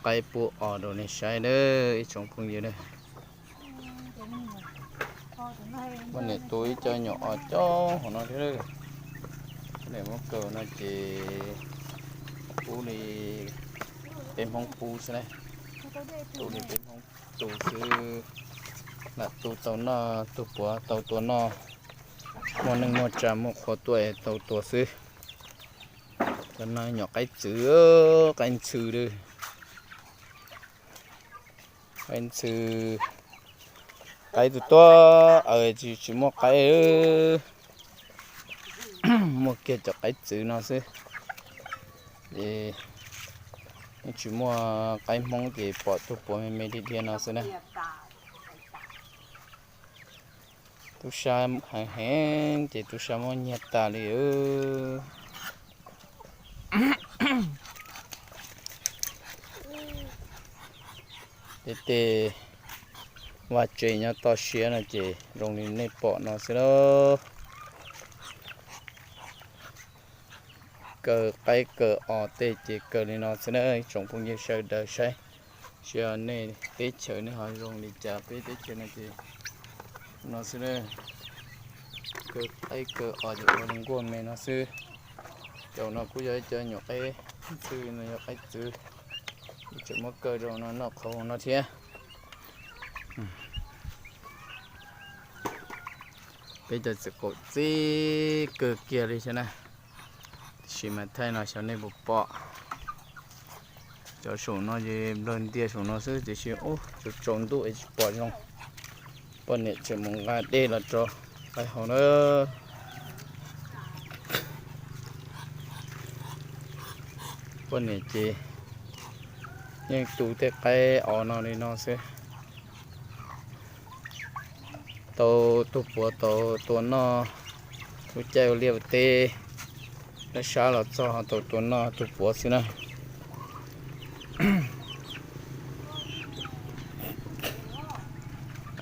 qaib pub os rau nej saib nawb ib tsoom phooj ywg nawb. Poj niam tu ib co nyuam os coob hauv no thiab. Poj niam muab kaw no ces pub li peb Hmoob pub xwb na. Pub li peb Hmoob tu xwb. Lam tu tau noj, tus puav tau tua noj, muaj neej muaj tsa muaj qhua tuaj tau tua xwb. Cov no nyuam qaib txwv, qaib ntxhw lawm. Qaib ntxhw, qaib tus tuaj aws tsis, tsis muaj qaib. Muaj kiag cov qaib txwv no xwb. Es yeej tsis muaj qaib Hmoob ces pom tus puav me me dhia dhia no xwb na. Tub sab heev heev ces tub sab muab nyiag tas li. Tej tej vaj tsev nyob toj siab no ces zoo li nej pom no xwb na. Kaw qaib kaw os tej ces kaw li no xwb na ib tsoom phooj ywg sawv daws saib. Tsis yog nej teb chaws nej ho zoo li cas, peb teb chaws no ces no xwb na. Kaw qaib kaw os ces ua li nkuaj me no xwb. Cov no kuj yog ib co nyuam qaib ntxhw no, yog qaib txwv. Tseem muab kaw rau no noj qhauv no thiab. Peb cov txiv qaum txib kawg kiag li thiab na. Tiam sis mas thaij no xyov nej puas pom. Cov saum no ces nplawg ntias saum no xwb tiam sis ub tsaus ntuj es tsis pom zoo. Poj niam tseem mus nqa dej los rau qaib haus na. Poj niam ces yeej tu tej qaib os no li no xwb. Tau tus puav tau tua noj lub caij ua liaj ua teb, dab sab los txog tau tua noj tus puav xwb na.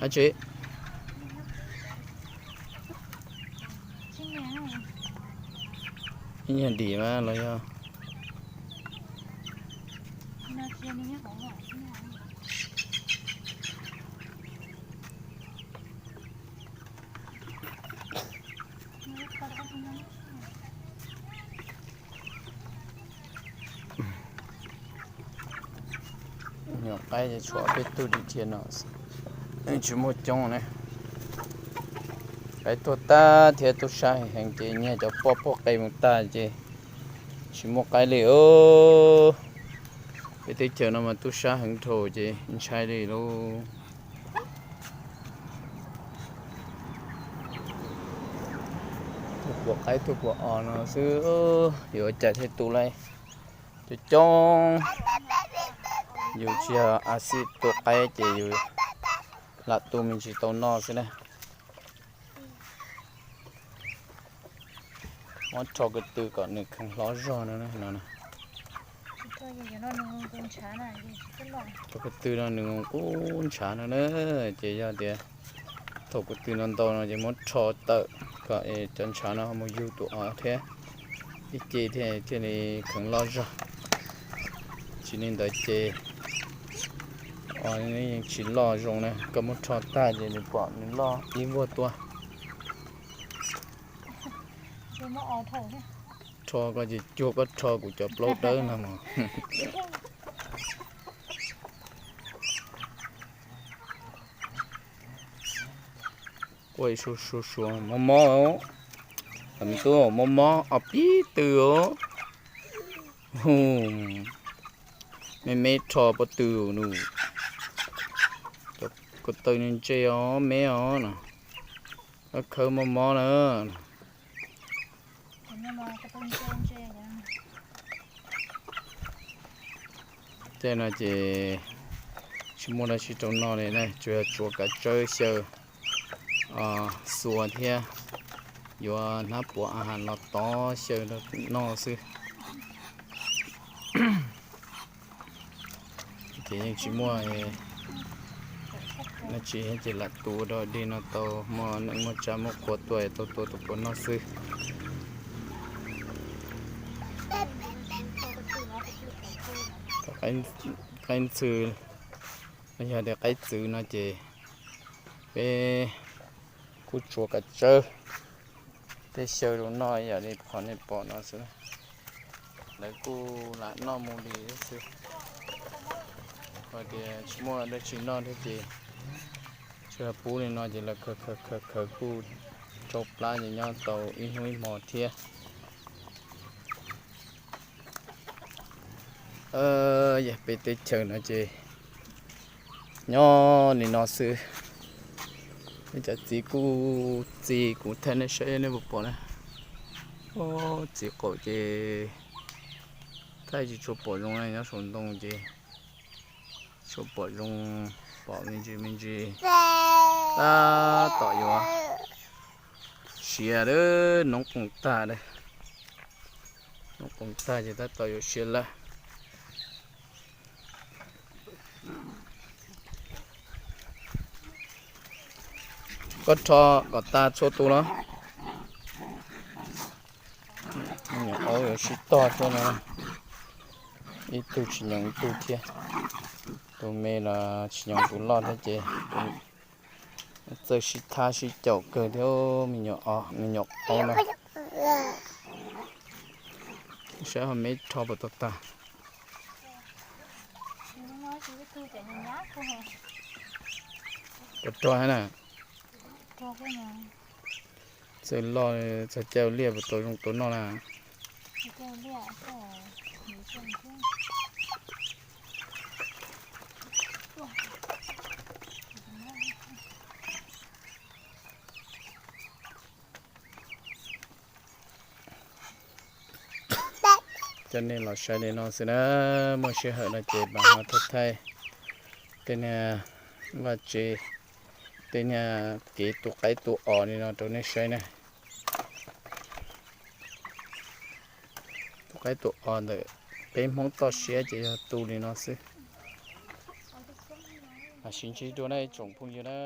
Ab tsi, ib nyuag dim mas los yog. Nyuam qaib ces tshuav peb tug dim thiab no, tsis muaj coob ne. Qaib tuag tag thiab tub sab heev ces nyiag cov poj poj qe mus tag ces tsis muaj qaib li os. Peb teb chaws no mas tub sab heev dhau ces ntshai li lauj. Tus puav qaib tus puav os no xwb, yuav ua cas thiaj tu lawm. Coob coob, yus tsis yog a xij tua qaib ces yus lam tu me ntsis tau noj xwb na. Muab rho ko tw kom nws kheev hlob zog no no. Rho ko tw no nws qub ntshav no na, ces yog tias thaum ko tw no ntau no ces muab rho tawm kom cov ntshav no mus yug tus os thiab, ib ce thiaj li kheev loj zog. Tsis li ntawd ces os yeej tsis loj zoo na, koj muab rho tag ces nws pom nws loj ib vuag tuaj. Rho koj ces cuag koj rho kuv cov plaub dawb no mog. Ua ib suav suav suav mob mob, me tub mob mob ob peb tw os. Me me rho pob tw nus, ko taw ntse os me os no, kab khawb mob mob na. Tej no ces tsis muaj dab tsi rau noj li na, tsuas yog tsuav kav tsawb xyaw xuas thiab yuav hnab puav a has los tov xyaw noj xwb. Ces yeej tsis muaj dab tsi ces lam tu ua dog dig no tau, muaj neej muaj tsa muaj qhua tuaj tau tua tus puav noj xwb. Tus qaib qaib ntxhw, yog tias qaib txwv no ces peb kuj tsuav kav tsawb tej xyaw rau noj ib yam li qhov nej pom no xwb. Lawv kuj lam noj mus li xwb, hos tias tsis muaj dab tsi noj thiab ces tsuas pub li no ces lawv khaws khaws khaws khaws kuj tsau plab ces nyob tau ib hnub ib hmo thiab. Yog peb teb chaws no ces nyob li no xwb. Peb cov txiv kuj txi kuv thaij nej saib nej puas pom na. Txiv qaum ces thaij tsis tshua pom zoo, nyob saum ntoo ces tshua pom zoo, pom me ntsis me ntsis. Tab tom yuav siav lawm, noob qoos tag lawm. Noob qoos tag ces tab tom yuav siav lawm. Koj rho kom tag txhua tus los? Me nyuam aub yuav sib tog thiab no, ib tug tsis nyoos ib tug thiab. Tus me los tsis nyoos tus loj thiab ces txawj sib thab sib caum kawg thiab. Me nyuam aub no, saib ho me rho puas tau tag. Puas rog thiab na? Txawj loj, txog caij ua liaj puas tau zoo tau noj na? Coj nej los saib li no xwb na, muaj sij hawm no ces mam ho thaij thaij tej niag vaj tse, tej niag kev tu qaib tu os li no rau nej saib na. Tu qaib tu os ntawm peb Hmoob toj siab ces yog tu li no xwb. Mam sib ntsib dua na ib tsoom phooj ywg na.